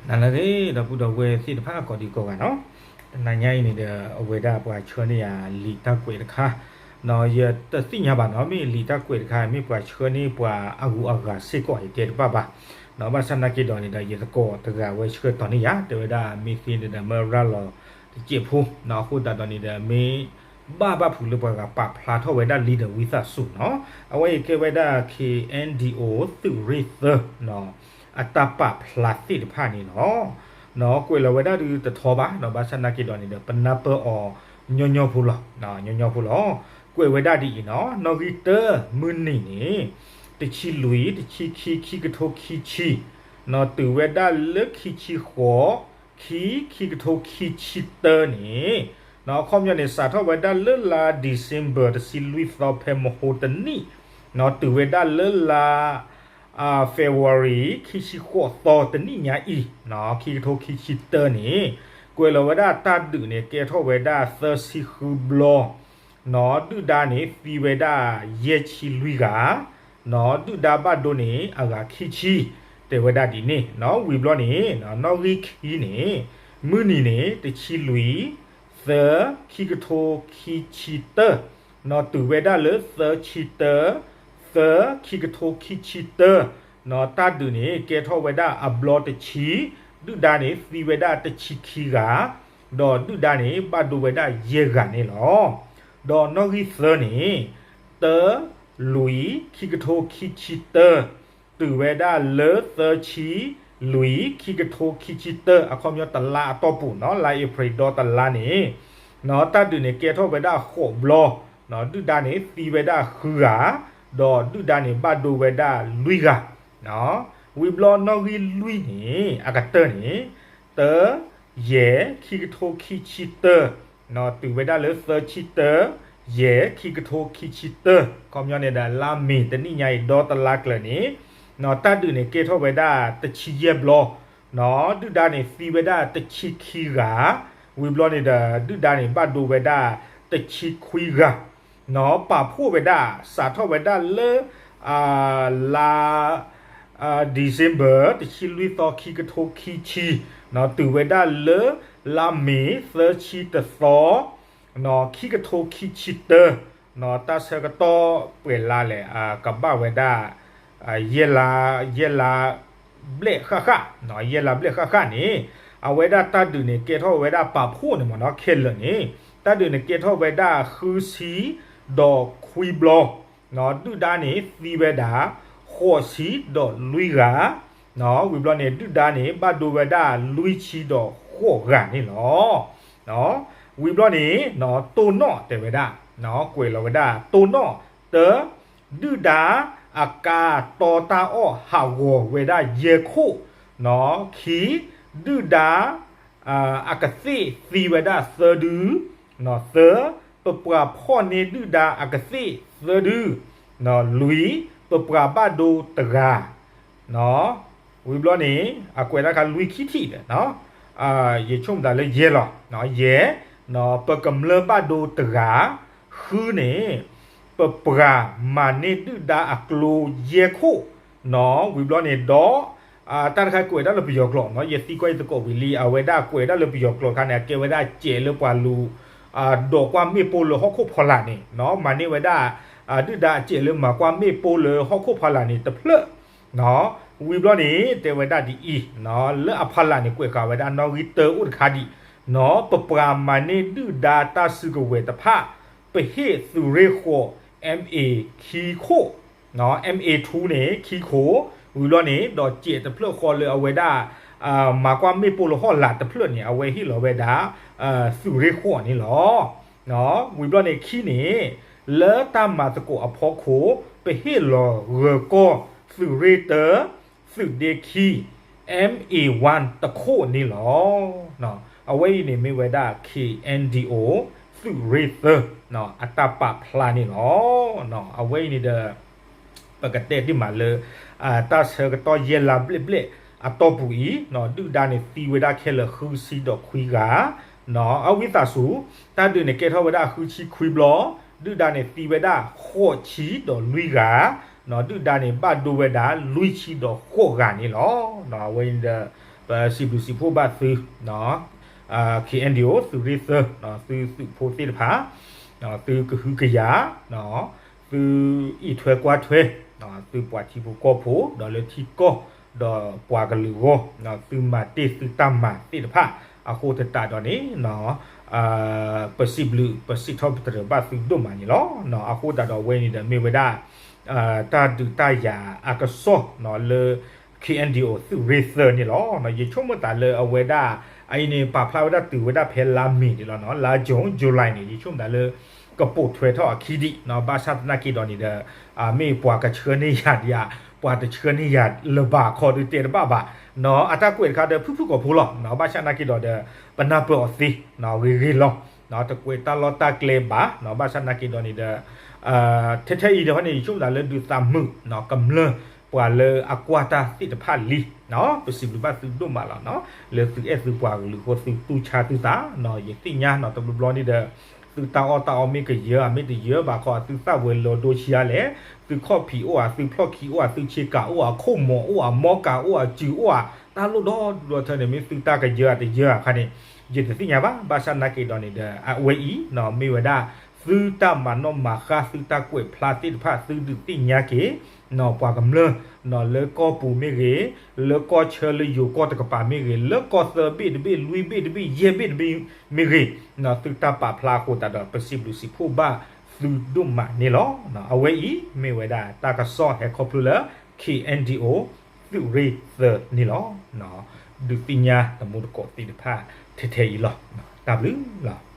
နၤလၢအဂ့ၤ ဒီပုၢ်ဒီဝဲၢ်သ့ၣ်တဖၣ်ကိးဒံကိးဂၤနီၤ, တနၤညါအံၤန့ၣ်ဒီး အဝဲဒၣ်ပှၤဆှၢန့ၢ်ယၤလံာ်တၢ်ကွဲးတခါ, ဒီးယတသ့ၣ်ညါဘၣ်နီၤ မ့ၢ်လံာ်တၢ်ကွဲးတခါ မ့ၢ်ပှၤဆှၢန့ၢ်ပှၤအဂုၤအဂၤစ့ၢ်ကီး ယတဲတဘၣ်ဘၣ်, ဒီးဘၣ်ဆၣ်သနာ်က့ဒီးန့ၣ်ဒီး ယသကိးတဂၤဝဲဆှၢတီၤန့ၢ်ယၤ တဲဝဲဒၣ်မ့ၢ်သ့န့ၣ်ဒီး မၢရၣ်လီၤတစဲးဖိ, အဃိသတးဒီးန့ၣ်ဒီး မ့ၢ် ဘၣ်ဘၣ်ဖုးလၢပှၤဂၤပာ်ဖျါထီၣ်ဝဲဒၣ်လံဒီးဝံသးစူၤနီၤ, အဝဲအံၤကဲဝဲဒၣ် K N D O သုးရ့ၣ်သၢ အတၢ်ပာ်ဖျါသ့ၣ်တဖၣ်န့ၣ်လီၤ. ကွဲးလီၤဝဲဒၣ်ဒုးတထီဘၣ်နီၤ, ဘၣ်ဆၣ်သနာ်က့ဒီးန့ၣ်ဒီး ပနၢ်ပၢၢ်အီၤညီညီဖိလီၤ, ညီညီဖိလီၤ. ကွဲးဝဲဒၣ်ဒ်အံၤနီၤ, နီၣ်ဂံၢ်တၢ မုၢ်နံၤန့ၣ် တဆံလွံၢ် တဆံခံ ခံကထိခံဆံ နီၤ တုၤဝဲဒၣ်လၢခံဆံဃိး ခံ ခံကထိခံဆံတၢန့ၣ် နီၤ အခီပညီန့ၣ် စးထီၣ်ဝဲဒၣ်လၢလါ December တဆံလွံၢ်သီ ဖဲမဟိတနံၣ် နီၤ တုၤဝဲဒၣ်လၢလါ February ခံဆံဃိးသီတနံၣ်ညါအံၤ နီၤ ခံကထိခံဆံတၢန့ၣ် ကွဲးလီၤဝဲဒၣ်တၢ်ဒုးန့ၣ် ကဲထီၣ်ဝဲဒၣ်သၢဆံဃုဘျီ နီၤ ဒုၣ်ဒါန့ၣ်သံဝဲဒၣ်ယဲၢ်ဆံလွံၢ်ဂၤ နီၤ ဒုၣ်ဒါဘၣ်ဒိန့ၣ် အဂၤခံဆံ တဲဝဲဒၣ်ဒ်န့ၣ် နီၤ ဝံၤဘျီန့ၣ် နီၣ်ဂံၢ်ခံန့ၣ် မုၢ်နံၤန့ၣ် တဆံလွံၢ် သၢ ခံကထိခံဆံတၢ နီၤ တုၤဝဲဒၣ်လၢသၢဆံတၢ သၢ ခံကထိခံဆံတၢ နီၤ တၢ်ဒုးန့ၣ် ကဲထီၣ်ဝဲဒၣ်အဘျီတဆံ ဒုၣ်ဒါန့ၣ်သံဝဲဒၣ်တဆံခံဂၤ ဒီးဒုၣ်ဒါန့ၣ် ဘၣ်ဒိဝဲဒၣ်ယဲၢ်ဂၤန့ၣ်လီၤ. ဒီးနီၣ်ဂံၢ်သၢန့ၣ် တၢ လွံၢ် ခံကထိခံဆံတၢ တုၤဝဲဒၣ်လၢသၢဆံ လွံၢ် ခံကထိခံဆံတၢ အခီပညီတလါအတီၢ်ပူၤနီၤ လါအ့ဖြ့ၣ်ဒီတလါန့ၣ် နီၤ တၢ်ဒုးန့ၣ်ကဲထီၣ်ဝဲဒၣ်ဃိးဘျီ နီၤ ဒုၣ်ဒါန့ၣ်သံဝဲဒၣ်ဃုဂၤ ဒီးဒုၣ်ဒါန့ၣ်ဘၣ်ဒိဝဲဒၣ်လွံၢ်ဂၤ နီၤ ဝံၤဘျီနီၣ်ဂံၢ်လွံၢ်န့ၣ် အကတၢၢ်န့ၣ် တၢ ယဲၢ် ခံကထိခံဆံတၢ နီၤ တုၤဝဲဒၣ်လၢသၢဆံတၢ ယဲၢ် ခံကထိခံဆံတၢ အခီပညီန့ၣ်ဒီး လါမ့ၤတနံၣ်ညါအံၤဒီတလါကျၢၤန့ၣ် နီၤ တၢ်ဒုးန့ၣ်ကဲထီၣ်ဝဲဒၣ်တဆံယဲၢ်ဘျီ နီၤ ဒုၣ်ဒါန့ၣ်သံဝဲဒၣ်တဆံခံဂၤ ဝံၤဘျီန့ၣ်ဒီး ဒုၣ်ဒါန့ၣ်ဘၣ်ဒိဝဲဒၣ်တဆံခွံဂၤ နီၤ ပာ်ဖှိၣ်ဝဲဒၣ် စးထီၣ်ဝဲဒၣ်လၢ လါ December တဆံလွံၢ်သီ ခံကထိခံဆံ နီၤ တုၤဝဲဒၣ်လၢ လါမ့ၤသၢဆံတသီ နီၤ ခံကထိခံဆံတၢ နီၤ တၢ်ဆၢကတီၢ်ပှဲၤလါလဲၣ် ကဘၣ်ဝဲဒၣ် ယဲၢ်လါ ယဲၢ်လါဘျဲၣ်ဃၣ်ဃၣ် ယဲၢ်လါဘျဲၣ်ဃၣ်ဃၣ်န့ၣ် အဝဲဒၣ်တၢ်ဒုးန့ၣ်ကဲထီၣ်ဝဲဒၣ်ပာ်ဖှိၣ်န့ၣ်မ့ၢ်နီၤ ခဲလၢာ်န့ၣ် တၢ်ဒုးန့ၣ်ကဲထီၣ်ဝဲဒၣ်ဃုဆံဒီးခွံဘျီ နီၤ ဒုၣ်ဒါန့ၣ်သံဝဲဒၣ် ဃိးဆံဒီးလွံၢ်ဂၤ နီၤ ဝံၤဘျီန့ၣ် ဒုၣ်ဒါန့ၣ် ဘၣ်ဒိဝဲဒၣ်လွံၢ်ဆံဒီးဃိးဂၤန့ၣ်လီၤ. ဝံၤဘျီန့ၣ် တိၢ်နီၣ်တဲဝဲဒၣ် ကွဲးလီၤဝဲဒၣ် တိၢ်နီၣ် တၢ ဒုၣ်ဒါအကါတီတၢ်အီၣ်ဟးဂီၤဝဲဒၣ်ယဲၢ်ခိၣ်, နီၤ ခံ ဒုၣ်ဒါ အကသ့ၣ်သံဝဲဒၣ်သၢဒု, နီၤ သၢ ပပှၤဖီၣ်န့ၢ်ဒုၣ်ဒါအကသ့ၣ်သၢဒု, နီၤ လွံၢ် ပပှၤဘၣ်ဒိတဂၤ, နီၤ ဝံၤဘျီန့ၣ် အကွဲးဒၣ်ခါလွံၢ်ခံထံၣ်ဒီး ယဆိကမိၣ်သးလၢယဲၢ်လီၤ, ယဲၢ် နီၤ ပကမျၢၢ်ဘၣ်ဒိတဂၤ, ဃုန့ၣ် ပပှၤမၤန့ၢ်ဒုၣ်ဒါအကျိယဲၢ်ခိၣ်, နီၤ ဝံၤဘျီန့ၣ်ဒီး တၢ်တခါကွဲးဒၣ်လၢပယီၤကျိာ် နီၤ ယသံကွၢ်ယသကိးဝံၤလံ အဝဲဒၣ်ကွဲးဒၣ်လၢပယီၤကျိာ်တခါန့ၣ် အကဲဝဲဒၣ်စဲးလၢပှၤလူၤ ဒိးကွၢ်မ့ၣ်ပိၢ်လၢဟီၣ်ခိၣ်ဖီလာ်န့ၣ် နီၤ မၤန့ၢ်ဝဲဒၣ် ဒုၣ်ဒါအစဲးလၢမၤကွၢ်မ့ၣ်ပိၢ်လၢဟီၣ်ခိၣ်ဖီလာ်န့ၣ်တဖျၢၣ်, နီၤ ဝံၤဘျီန့ၣ် တဲဝဲဒၣ်ဒ်အံၤ, နီၤ လၢအဖီလာ်န့ၣ် ကွဲးဃာ်ဝဲဒၣ်နီၣ်ဂံၢ်တၢအိၣ်တခါဒံး, နီၤ ပပှၤမၤန့ၢ်ဒုၣ်ဒါတၢ်စုကဝဲၤတဖၣ်, ပဟ့ၣ်သုးရ့ၣ်ဃိး MA ခံခိၣ်, နီၤ MA two န့ၣ် ခံခိၣ်, ဝံၤဘျီန့ၣ် ဒီးစဲးတဖျၢၣ်ဃီလၢအဝဲဒၣ် မၤကွၢ်မ့ၣ်ပိၢ်လၢဟီၣ်လာ်တဖျၢၣ်န့ၣ် အဝဲဟ့ၣ်လီၤဝဲဒၣ် သုးရ့ၣ်ဃိးန့ၣ်လီၤ. ဝံၤဘျီန့ၣ် ခံန့ၣ် လၢတၢ်မၤသကိးအဖီခိၣ် ပဟ့ၣ်လီၤဂၢၤကီၢ်သုးရ့ၣ်တၢ, သုးဒ့ခံ, MA one တခိၣ်န့ၣ်လီၤ. အဝဲအံၤန့ၣ်မ့ၢ်ဝဲဒၣ် KNDO သုးရ့ၣ်သၢ အတၢ်ပာ်ဖျါန့ၣ်လီၤ. အဝဲအံၤန့ၣ်ဒီး ပကတဲတ့ၢ်မးလၢ တၢ်ဆၢကတီၢ်ယဲၢ်လါဘျဲၣ်ဘျဲၣ်အတီၢ်ပူၤအံၤ ဒုၣ်ဒါန့ၣ်သံဝဲဒၣ်ခဲလၢာ်ဃုဆံဒီးခွံဂၤ, အဝံသးစူၤ တၢ်ဒုးန့ၣ်ကဲထီၣ်ဝဲဒၣ်ဃုဆံခွံဘျီ, ဒုၣ်ဒါန့ၣ်သံဝဲဒၣ်ဃိးဆံဒီးလွံၢ်ဂၤ, ဒုၣ်ဒါန့ၣ်ဘၣ်ဒိဝဲဒၣ်လွံၢ်ဆံဒီးဃိးဂၤန့ၣ်လီၤ. အဝဲအံၤဒီး ပစံးဘျုးစံးဖှိၣ်ဘၣ်သု KNDO သုးရ့ၣ်သၢ သုသုးဖိသ့ၣ်တဖၣ် သုကဟုကယာ် သုအံးထွဲကွၢ်ထွဲ သုပှၤထံဖိကီၢ်ဖိ ဒီးလၢထံကီၢ် ဒီးပှၤကလုာ်အဂီၢ် သုမၤတ့ၢ်သုတၢ်မၤသ့ၣ်တဖၣ် အဃိသတးဒီးန့ၣ် ပစံးဘျုးပစံးထီၣ်ပတြၢၤဘၣ်သုဒိၣ်မးန့ၣ်လီၤ. အဃိသတးဒီးအဝဲန့ၣ်ဒီးမ့ၢ်ဝဲဒၣ် တၢ်ဒုးတၢ်ယၤအကစီၣ်လၢ KNDO သုးရ့ၣ်သၢန့ၣ်လီၤ. ယဆိကမိၣ်သးလၢအဝဲဒၣ် အအံၤန့ၣ် ပာ်ဖျါဝဲဒၣ်တုၤဝဲဒၣ်ဖဲလါမ့ၤန့ၣ်လီၤ. လါ June July န့ၣ် ယဆိကမိၣ်သးလၢ ကပိာ်ထွဲထီၣ်အခံဒံး ဘၣ်ဆၣ်သနာ်က့ဒီးန့ၣ်ဒီး မ့ၢ်ပှၤကဆှၢန့ၢ်ယၤဒံးဧါ ပှၤတဆှၢန့ၢ်ယၤလၢၤဘၣ်ခီဒုးတဲတဘၣ်ဘၣ် အတၢ်ကွဲးတခါဒီးဖုၣ်ဖုၣ်ကိာ်ဖိလီၤ. ဘၣ်ဆၣ်သနာ်က့ဒီးဒီး ပနၢ်ပၢၢ်အီၤသ့ ဂ့ၤဂ့ၤလီၤ. တကွဲးတၢ်လီၢ်တၢ်ကျဲဘၣ် ဘၣ်ဆၣ်သနာ်က့ဒီးန့ၣ်ဒီး ထဲထဲအံၤဒီးန့ၣ် ယဆိကမိၣ်သးလၢဒုးသးမုာ် ကမျၢၢ်ပှၤလၢအကွၢ်တၢ်သ့ၣ်တဖၣ်လံ ပစံးဘျုးဘၣ်သုဒိၣ်မးလီၤ. လၢသုအဲၣ်သုပှၤကလုာ်အဃိ သုတူၢ်ဆါသုသး ယသ့ၣ်ညါနီၤ တဘျီဘျီန့ၣ်ဒီး သုတၢ်အီၣ်တၢ်အီမ့ၢ်ကယၢၤ မ့ၢ်တယၢၤဘၣ်ခီ သုသၣ်ဝဲလီၤဒိဆံးအါလဲၣ်, သုခီၣ်ဖံးအိၣ်ဧါ သုဖျီၣ်ခံအိၣ်ဧါ သုဆ့ကၤအိၣ်ဧါ ခိၣ်မီၤအိၣ်ဧါ မီကၤအိၣ်ဧါ စုၤအိၣ်ဧါ တၢ်လိၣ်ဒီဒူၣ်ဒီထၢန့ၣ် မ့ၢ်သုတၢ်ကယၢၤဧါတယၢၤဧါခါန့ၣ် ယတသ့ၣ်ညါဘၣ်. ဘၣ်ဆၣ်သနာ်က့ဒီးန့ၣ်ဒီး အဝဲအံၤ မ့ၢ်ဝဲဒၣ် သုတၢ်မၤနီၣ်မၤဃါ သုတၢ်ကွဲးဖျါသ့ၣ်တဖၣ် သုဒုးသ့ၣ်ညါက့ၤ ပှၤကမျၢၢ် လၢကီၢ်ပူၤမ့ၢ်ဂ့ၤ, လၢကီၢ်ဆၢလၢယိၤကီၢ်တကပၤမ့ၢ်ဂ့ၤ, လၢကီၢ်သၢဘ့ၣ်တဘ့ၣ် လွံၢ်ဘ့ၣ်တဘ့ၣ် ယဲၢ်ဘ့ၣ်တဘ့ၣ်မ့ၢ်ဂ့ၤ, သုတၢ်ပာ်ဖျါအဃိသတးဒီး ပစံးဘျုးစံးဖှိၣ်ဘၣ်သုဒိၣ်မးန့ၣ်လီၤ. အဝဲအံၤမ့ၢ်ဝဲဒၣ်တၢ်ကစီၣ်ဟဲခီဖျိလၢ KNDO သုးရ့ၣ်သၢန့ၣ်လီၤ. ဒုးသ့ၣ်ညါတမူတကိးသ့ၣ်တဖၣ်ထဲထဲအံၤလီၤ. တၢ်ဘျုးလီၤ.